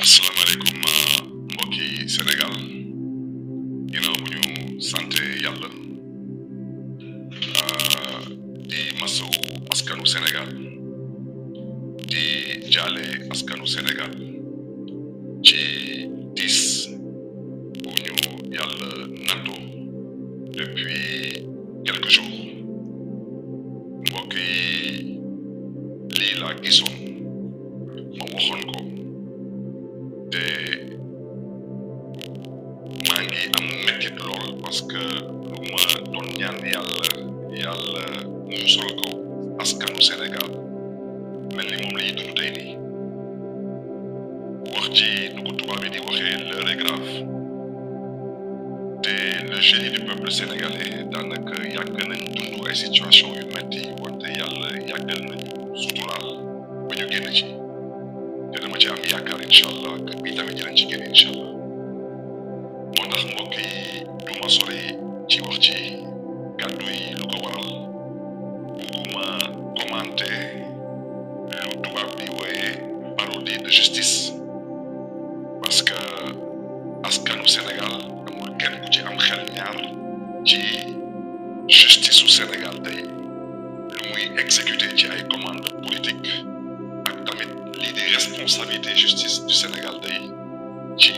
asalaamaaleykum mbokki Sénégal ginnaaw bu ñu sante yàlla di masawu askanu Sénégal di jaale askanu Sénégal ci tiis bu ñu yàlla nattoo depuis quelques jours mbokk yi lii laa gisoon ma waxoon ko te maa ngi am mettit lool parce que lu ma doon ñaan yàlla musal ko askanu Sénégal mel ni moom la ñuy dund tey nii wax ci nu ko tubaab yi di waxee l'heure est grave te le génie du peuple sénégalais daanaka yàgg nañ dund ay situation yu metti wante yàlla yàggal nañu suturaal ba ñu génn ci te dama ci am yaakaar incha allah que bii tamit dinañ ci génn incha allah moo tax mbokk yi du ma sori ci wax ci kàddu yi lu ko waral bugguma commenter lu tubaab bi wooyee parodie de justice parce que askanu Sénégal amul kenn ku ci am xel ñaar ci justice su Sénégal tey lu muy exécuter ci ay commandes politiques ak tamit lii di responsabilité justice du Sénégal tey ci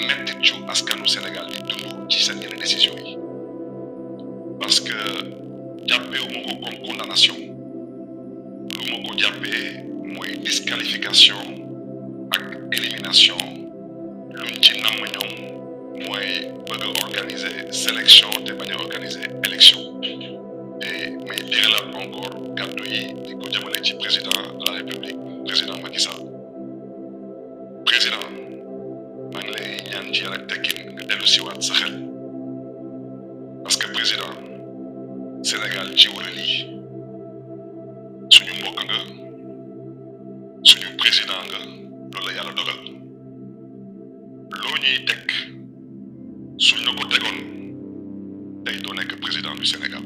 mettit cu askanu Sénégal di dund ci seen yenn décision yi parce que jàppewu ma ko comme condamnation lu ma ko jàppee mooy disqualification ak élimination luñ ci namm ñoom mooy bëgg a organiser sélection te bañ a organiser élection te may biralaat encore kàddu yi di ko jëmale ci président de la République président Macky Sall président maa ngi lay ñaan ci yar ak teggin nga dellu siwaat sa xel parce que président Sénégal ci wala lii suñu mbokk nga suñu président nga loolu la yàlla dogal loo ñuy teg suñ la ko tegoon tey doo nekk président du Sénégal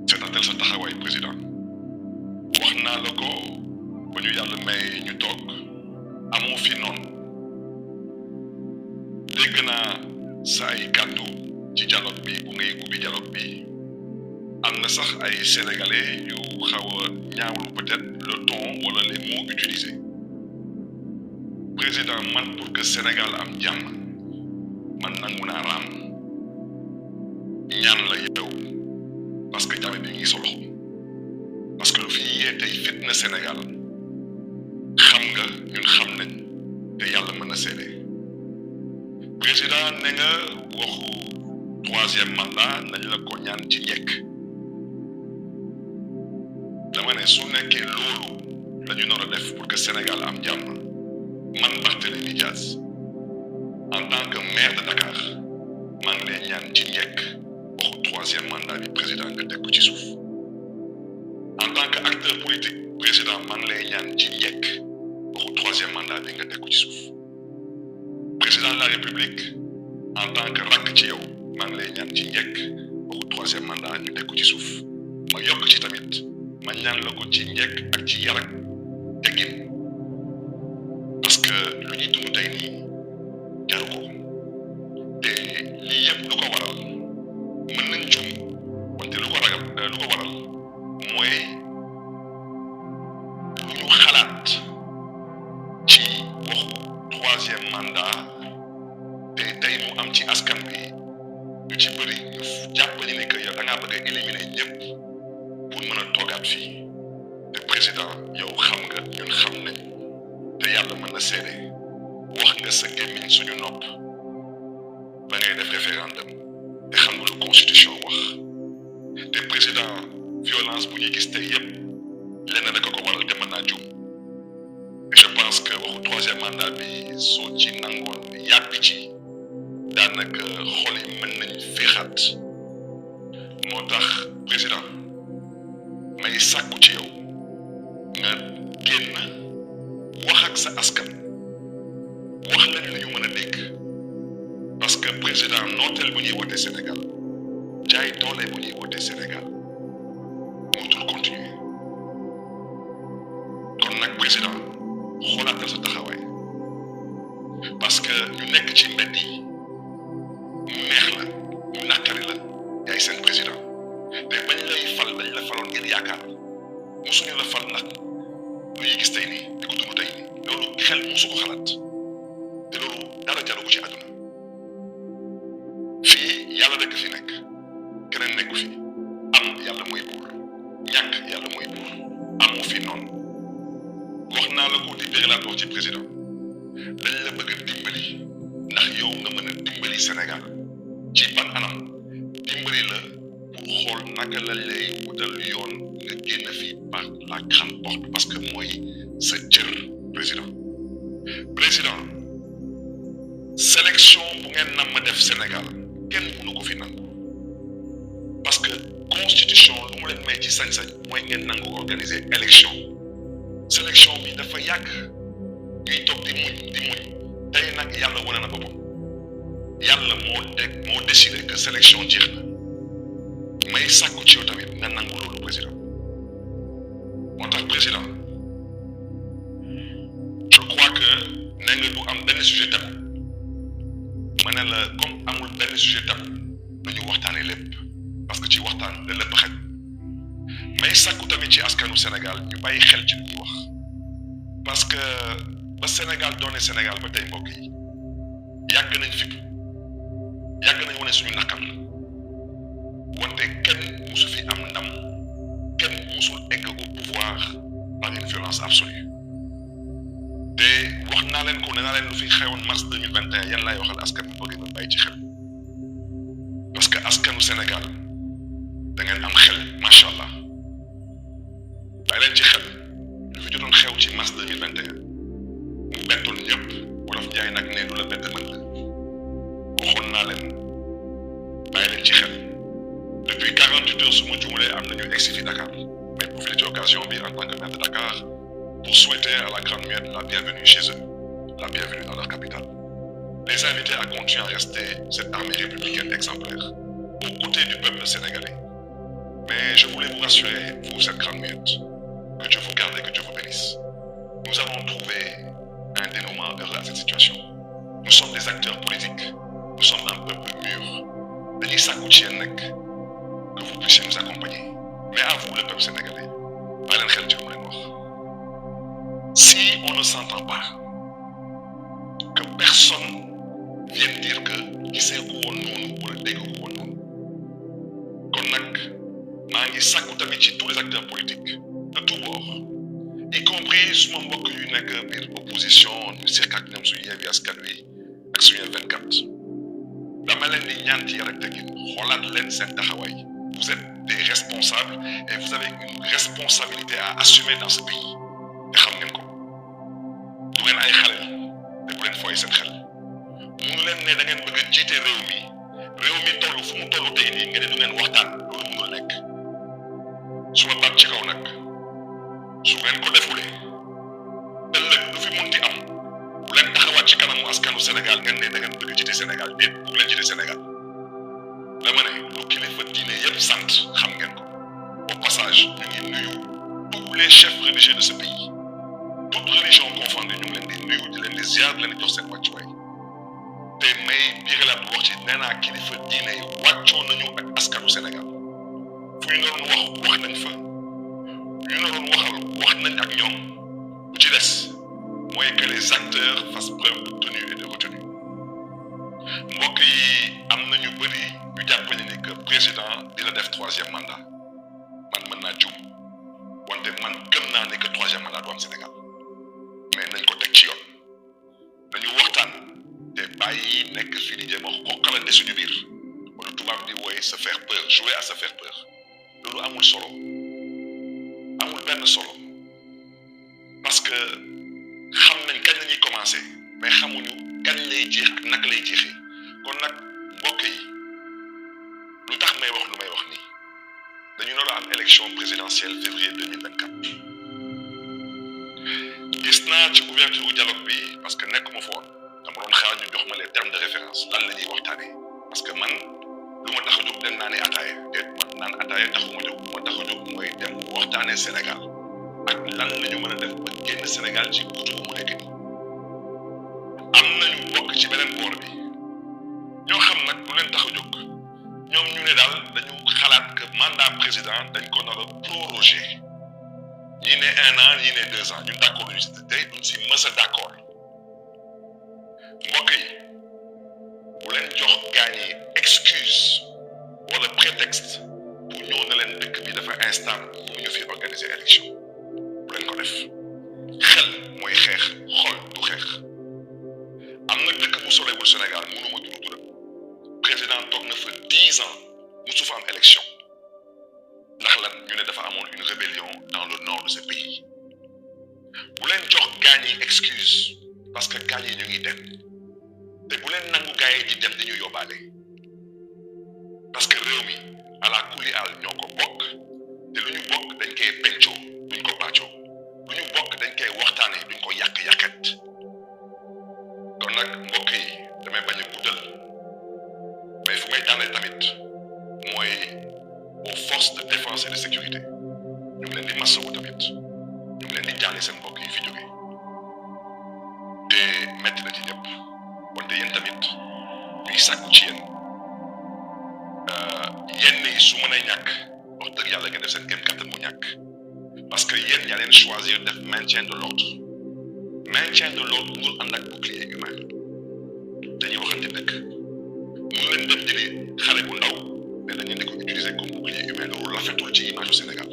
seetatal sa taxawaay président wax naa la ko ba ñu yàlla may ñu toog amoo fi noonu dégg naa sa ay kàddu ci dialogue bi bu ngay ubbi dialogue bi am na sax ay sénégalais yu xaw a ñaawlu peut-être le ton wala les mots utilisés président man pour que Sénégal am jàmm man nangu naa raam ñaan la yow parce que jàmm bi ngi solo parce que lu fi yee tey fitna Sénégal xam nga ñun xam nañ te yàlla mën na seede président ne nga waxu troisième mandat nañ la ko ñaan ci njëkk dama ne su nekkee loolu la ñu nar a def pour que Sénégal am jàmm man Barthélémy Dias en tant que maire de Dakar maa ngi lay ñaan ci njëkk waxu troisième mandat bi président nga teg ko ci suuf en tant que acteur politique président maa ngi lay ñaan ci njëkk waxu troisième mandat bi nga teg ko ci suuf président de la République en tant que rakk ci yow maa ngi lay ñaan ci njëkk waxu troisième mandat ñu teg ko ci suuf ma yokk ci tamit ma ñaan la ko ci njëkk ak ci yar ak teggin parce que lu ñuy dund tey nii jaru ko te lii yëpp lu ko waral mën nañ juum wante lu ko waral mooy lu ñu xalaat ci waxu troisième mandat te tey mu am ci askan bi ñu ci bëri ñu jàpp ni que yow da ngaa bëgg a éliminer ñëpp pour mën a toogaat fii te président yow xam nga ñun xam nañ te yàlla mën na seede wax nga sa gémmiñ suñu nopp ba ngay def référendum te xam nga lu constitution wax te président violence bu ñuy gis tey yëpp lenn rek ko waral te mën naa juum et je pense que waxu troisième mandat bi soo ci nangoon yàbbi ci daanaka xol yi mën nañ féexaat moo tax président may sàkku ci yow nga génn wax ak sa askan wax lañ lu ñu mën a dégg parce que président nooteel bu ñuy wote Sénégal jaay doole bu ñuy wote Sénégal mënatul continuer kon nag président xoolaatal sa taxawaay ñu nekk ci mbedd yi mu neex la mu naqari la yaay seen président te bañ la faloon ngir yaakaar musuñu la fal nag lu ñuy gis tey nii di ko dund tey nii loolu xel musu ko xalaat te loolu dara jaru ko ci àdduna fii yàlla rekk fi nekk keneen nekku fi am yàlla mooy buur ñàkk yàlla mooy buur amu fi noonu wax naa la ko di béralaat wax ci président dañ la bëgg a dimbali ndax yow nga mën a dimbali Sénégal ci ban anam dimbali la pour xool naka la lay wutal yoon nga génn fii par la grande porte parce que mooy sa cër président sélection bu ngeen nam ma def Sénégal kenn mënu ko fi nangu parce que constitution lu mu leen may ci sañ-sañ mooy ngeen nangu organiser élection sélection bi dafa yàgg ñuy toog di muñ tey nag yàlla wane na boppam yàlla moo décidé que sélection jeex na may sàkku ci yow tamit nga nangu loolu président moo tax président je crois que nee nga du am benn sujet tabou ma ne la comme amul benn sujet tabou nañu waxtaane lépp parce que ci waxtaan la lépp xaj may sàkku tamit ci askanu Sénégal ñu bàyyi xel ci lu ñuy wax parce que ba Sénégal doone Sénégal ba tey mbokk yi yàgg nañ fipp yàgg nañ wane suñu naqar wante kenn musu fi am ndam kenn musul egg au pouvoir par une violence absolue te wax naa leen ko nee naa leen lu fi xewoon mars 2021 yan laay waxal askan bi bëgg na bàyyi ci xel parce que askanu Sénégal da ngeen am xel macha allah bàyyi leen ci xel lu fi jotoon xew ci mars 2021 mu bettoon ñëpp wolof jaay nag ne lu la bett mën la waxoon naa leen bàyyi leen ci xel depuis 48 heures su ma jumalee am nañu egsi fi Dakar mais profiter ci occasion bi en tant que maire de Dakar pour souhaiter à la Grande Muette la bienvenue chez eux, la bienvenue dans leur capitale. Les inviter à continuer à rester cette armée républicaine exemplaire aux côtés du peuple sénégalais. Mais je voulais vous rassurer, vous, cette Grande Muette, que Dieu vous garde et que Dieu vous bénisse. Nous avons trouvé un dénouement heureux à cette situation. Nous sommes des acteurs politiques, nous sommes un peuple mûr. Denis Sakouchienek, que vous puissiez nous accompagner. Mais à vous, le peuple sénégalais, Alain Khelti Noir. Si on ne s'entend pas, que personne vienne dire que qui sait où on nous ou le dégg où on nous. Kon nag maa ngi sàkku tamit ci tous les acteurs politiques de tous bords, y compris suma mbokk yu nekk biir opposition ñu seq ak ñoom suñu Yewwi Askan Wi ak suñu 24 dama leen di ñaan ci yar ak teggin xoolaat leen seen taxawaay. Vous êtes des responsables et vous avez une responsabilité à assumer dans ce pays te xam ngeen ko. du ngeen ay xale te bu leen fooy seen xel munu leen ne da ngeen bëgg a jiite réew mi toll fu mu toll tey nii ngeen ne du ngeen waxtaan loolu mënul nekk su ma baat ci kaw nag su ngeen ko defulee ëllëg lu fi munti am bu leen taxawaat ci kanamu askanu Sénégal ngeen ne da ngeen bëgg a jiite Sénégal déet bu leen jiite Sénégal dama ne lu kilifa diine yëpp sant xam ngeen ko au passage ñu ngi nuyu tous les chefs religieux de ce pays. Toute religion confondue ñu ngi leen di nuyu di leen di ziar di leen di jox seen wàccuwaay te may biiralaat wax ci nee naa kilifa diine yi wàccoo nañu ak askanu Sénégal fu ñu naroon wax nañ fa ñu naroon waxal wax nañ ak ñoom bu ci des mooy que les acteurs fassent preuve de tenue et de retenue mbokk yi am na ñu bëri ñu jàpp ni que président dina def 3e mandat man mën naa juum wante man gëm naa ne que 3e mandat du am Sénégal. mais nañ ko teg ci yoon dañu waxtaan te bàyyi nekk fii di jéem a xokkalante suñu biir wala tubaab di wooye se faire peur jouer à se faire peur loolu amul solo amul benn solo parce que xam nañ kañ la ñuy commencé mais xamuñu kañ lay jeex ak naka lay jeexee kon nag mbokk yi lu tax may wax lu may wax nii dañu nar a am élection présidentielle février 2024. gis naa ci ouverture dialogue bi parce que nekkuma fa woon dama doon xaar ñu jox ma les termes de référence lan la ñuy waxtaanee parce que man lu ma tax a jóg dem naa ne ataaya déet man naan ataaya taxuma jóg lu ma tax a jóg mooy dem waxtaanee Sénégal ak lan la ñu mën a def ba génn Sénégal ci guutu bu mu nekk nii am am nañu bokk ci beneen boor bi ñoo xam nag lu leen tax a jóg ñoom ñu ne daal dañu xalaat que mandat président dañ ko nar a proroger ñii ne 1 an ñii ne 2 ans ñun d'accord ñu si tey duñ si mës a d'accord mbokk yi bu leen jox gaañ yi excuse wala prétexte pour ñëw na leen dëkk bi dafa instable pour ñu fi organiser élection bu leen ko def xel mooy xeex xol du xeex am na dëkk bu sorewul Sénégal mënuma tudd turam président toog na fa 10 ans musu fa am élection ndax lan ñu ne dafa amoon une rébellion dans le nord de ce pays bu leen jox gaañ yi excuse parce que gaañ yi ñu ngi dem te bu leen nangu gaañ yi di dem dañu yóbbaale parce que réew mi ala kulli al ñoo ko bokk te lu ñu bokk dañ koy pencoo duñ ko pàccoo lu ñu bokk dañ koy waxtaane duñ ko yàq-yàqat kon nag mbokk yi damay bañ a guddal mais fu may daanee tamit mooy aux forces de défense et de sécurité ñu ngi leen di masawu tamit ñu ngi leen di jaale seen mbokk yi fi jóge te metti na ci ñëpp wante yéen tamit ñuy sàkku ci yéen yenn yi su mën a ñàkk wax dëgg yàlla ngeen def seen kéem kattan mu ñàkk parce que yéen yaa leen choisir def maintien de l'ordre mënul ànd ak bouclier humain dañuy waxante dëgg mënu leen dem jëli xale bu ndaw ne dañ leen di ko utiliser comme bouclier humain loolu rafetul ci image du Sénégal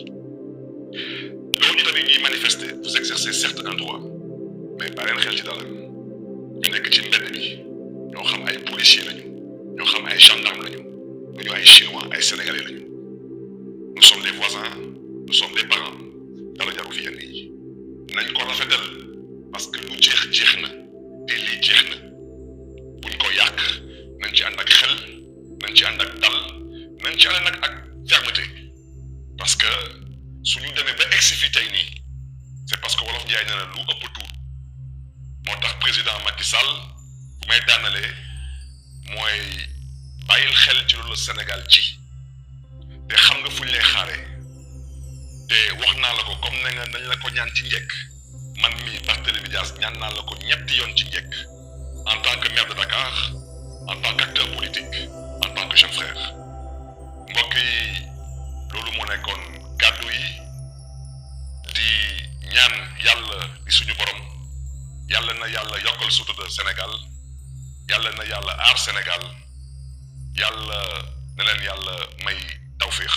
loolu tamit ñuy manifester vous exercez certes un droit mais baa leen xel ci dara ñu nekk ci mbedd bi ñoo xam ay policiers lañu ñoo xam ay gendarmes lañu ñu ay chinois ay sénégalais lañu nous sommes des voisins nous sommes des parents dara jarul fi yenn yi nañ ko rafetal parce que lu jeex na te lii jeex na buñ ko yàq nañ ci ànd ak xel nañ ci ànd ak dal nañ ci ànd nag ak fermeté parce que suñu demee ba egsi fi tey nii c'est parce que wolof Njaay nee na lu ëpp tuut moo tax président Macky Sall bu may daanalee mooy bàyyil xel ci loolu Sénégal ci te xam nga fu ñu lay xaaree te wax naa la ko comme ne nga nañ la ko ñaan ci njëkk man mii Barthélémy Dias ñaan naa la ko ñetti yoon ci njëkk en tant que maire de Dakar en tant qu'acteur politique en tant que jeune frère mbokk yi loolu moo nekkoon kàddu yi di ñaan yàlla di suñu borom yàlla na yàlla yokkal sutura Sénégal yàlla na yàlla aar Sénégal yàlla na leen yàlla may tawféex